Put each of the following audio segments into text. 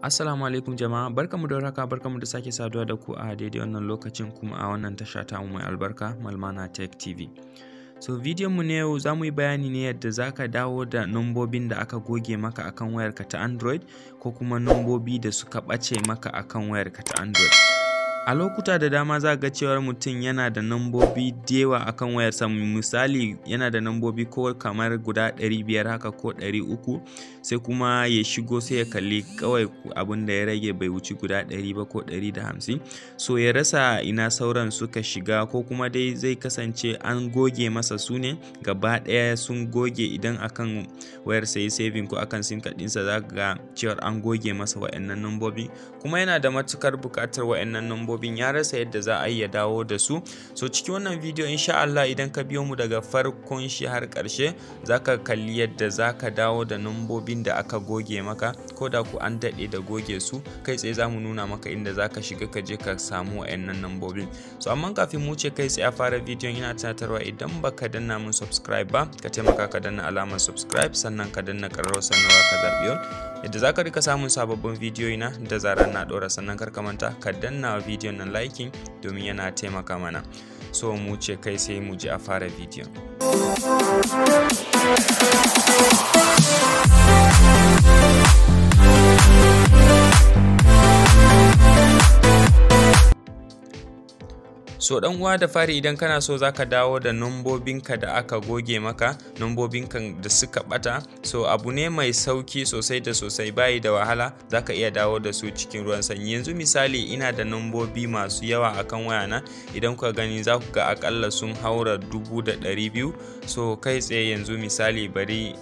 Assalamu alaikum jama'a, barkamu da warhaka, barkamu da sake saduwa da ku a daidai wannan lokacin kuma a wannan tasha tamu mai albarka Malmana Tech TV. So bidiyon mu na yau za mu yi bayani ne yadda za ka dawo da nambobin da aka goge maka akan wayarka ta Android ko kuma nambobi da suka ɓace maka akan wayarka ta Android. A lokuta da dama za ga cewar mutum yana da nambobi da yawa akan wayarsa, misali yana da nambobi ko kamar guda 500 haka ko 300, sai kuma ya shigo sai ya kalli kawai abin da ya rage bai wuci guda 100 ba ko 150, so ya rasa ina sauran suka shiga, ko kuma dai zai kasance an goge masa su ne gaba ɗaya sun goge. Idan akan wayarsa ya saving ko akan sim card ɗinsa, za ga cewar an goge masa wa'annan nambobi, kuma yana da matukar buƙatar wa'annan nambobin, ya rasa yadda za a yi ya dawo da su. So cikin wannan bidiyo insha Allah idan ka biyo mu daga farkon shi har ƙarshe, zaka kalli yadda zaka dawo da nambobin da aka goge maka, ko da ku an daɗe da goge su. Kai tsaye zamu nuna maka inda zaka shiga ka je ka samu wayannan nambobin. So amma kafin mu ce kai tsaye a fara bidiyon, ina tunatarwa idan baka danna mun subscribe ba, ka taimaka ka danna alamar subscribe, sannan ka danna ƙararrawar sanarwa ka zaɓi all, yadda zaka rika samun sababbin bidiyoyi na da zarar na ɗora. Sannan kar ka manta ka danna bidiyon nan liking domin yana taimaka mana. So mu ce kai sai mu je a fara bidiyon. So dan uwa, da fari idan kana so zaka dawo da nambobinka da aka goge maka, nambobinka da suka bata, so abu ne mai sauki sosai da sosai, bayi da wahala, zaka iya dawo da su cikin ruwan sanyi. Yanzu misali ina da nambobi masu yawa akan wayana, idan kuka gani za ku ga akalla sun haura 2,200. So kai tsaye yanzu misali bari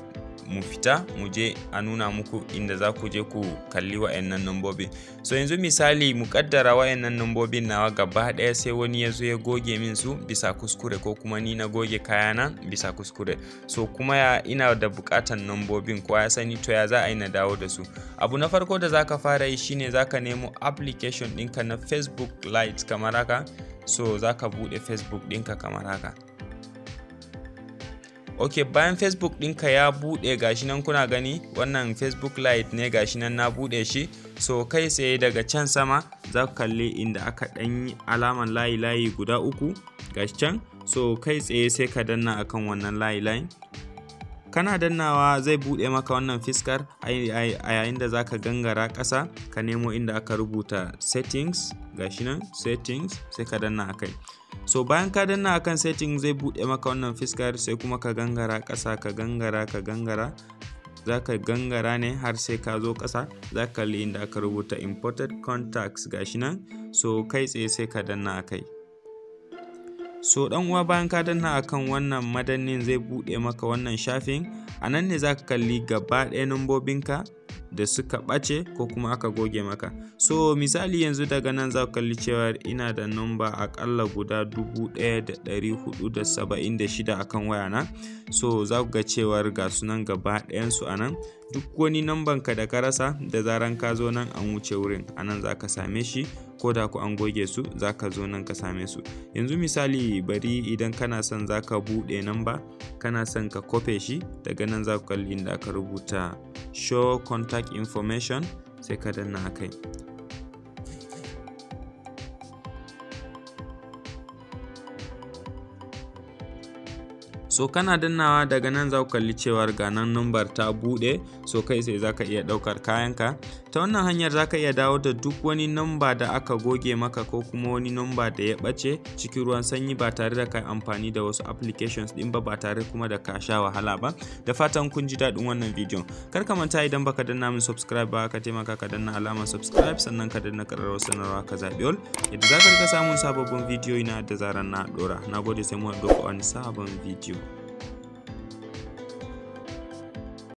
mu fita mu je a nuna muku inda za ku je ku kalli wa'annan nambobin. So yanzu misali mu kaddara wa'annan nambobin nawa gaba ɗaya sai wani ya zo ya goge min su bisa kuskure, ko kuma ni na goge kayana bisa kuskure. So kuma ya ina da buƙatan nambobin, ko ya sani, to ya za a yi na dawo da su? Abu na farko da zaka fara yi shine zaka nemo application ɗinka na Facebook Lite kamar haka. So zaka buɗe Facebook ɗinka kamar haka. Ok, bayan Facebook ɗinka ya buɗe, gashi nan kuna gani wannan Facebook Lite ne, gashi nan na buɗe shi. So kai tsaye daga can sama za ku kalli inda aka ɗan yi alaman layi-layi guda uku, gashi can. So kai tsaye sai ka danna akan wannan layi-layin. Kana dannawa zai buɗe maka wannan fiskar, a yayin da zaka gangara ƙasa ka nemo inda aka rubuta settings, gashi nan settings, sai ka danna akai. So bayan ka danna akan setting zai buɗe maka wannan fiskar, sai kuma ka gangara ƙasa, ka gangara, ka gangara, za ka gangara ne har sai ka zo ƙasa, za ka kalli inda aka rubuta imported contacts, gashi nan. So kai tsaye sai ka danna akai. So dan uwa, bayan ka danna akan wannan madannin zai buɗe maka wannan shafin. A nan ne za ka kalli gaba ɗaya nambobinka da suka ɓace ko kuma aka goge maka. So misali yanzu daga nan za ku kalli cewa ina da namba aƙalla guda 1476 akan wayana. So za ku ga cewar ga sunan gaba ɗayansu a nan. Duk wani namban ka da ka rasa, da zaran ka zo nan an wuce wurin, a nan za ka same shi, ko da ku an goge su za ka zo nan ka same su. Yanzu misali bari idan kana son za ka buɗe namba, kana son ka kofe shi, daga nan za ku kalli inda aka rubuta show contact information, sai ka danna akai. So kana dannawa daga nan za ku kalli cewar ga nan number ta buɗe. So kai sai za ka iya ɗaukar kayanka. Ta wannan hanyar za ka iya dawo da duk wani number da aka goge maka ko kuma wani number da ya ɓace cikin ruwan sanyi, ba tare da ka amfani da wasu applications ɗin ba, ba tare kuma da ka sha wahala ba. Da fatan kun ji daɗin wannan bidiyon. Kar ka manta idan baka danna min subscribe ba, ka taimaka ka danna alamar subscribe, sannan ka danna ƙararrawar sanarwa ka zaɓi all, yadda za ka rika samun sababbin bidiyoyi na da zarar na ɗora. Na gode, sai mu haɗu a wani sabon bidiyo.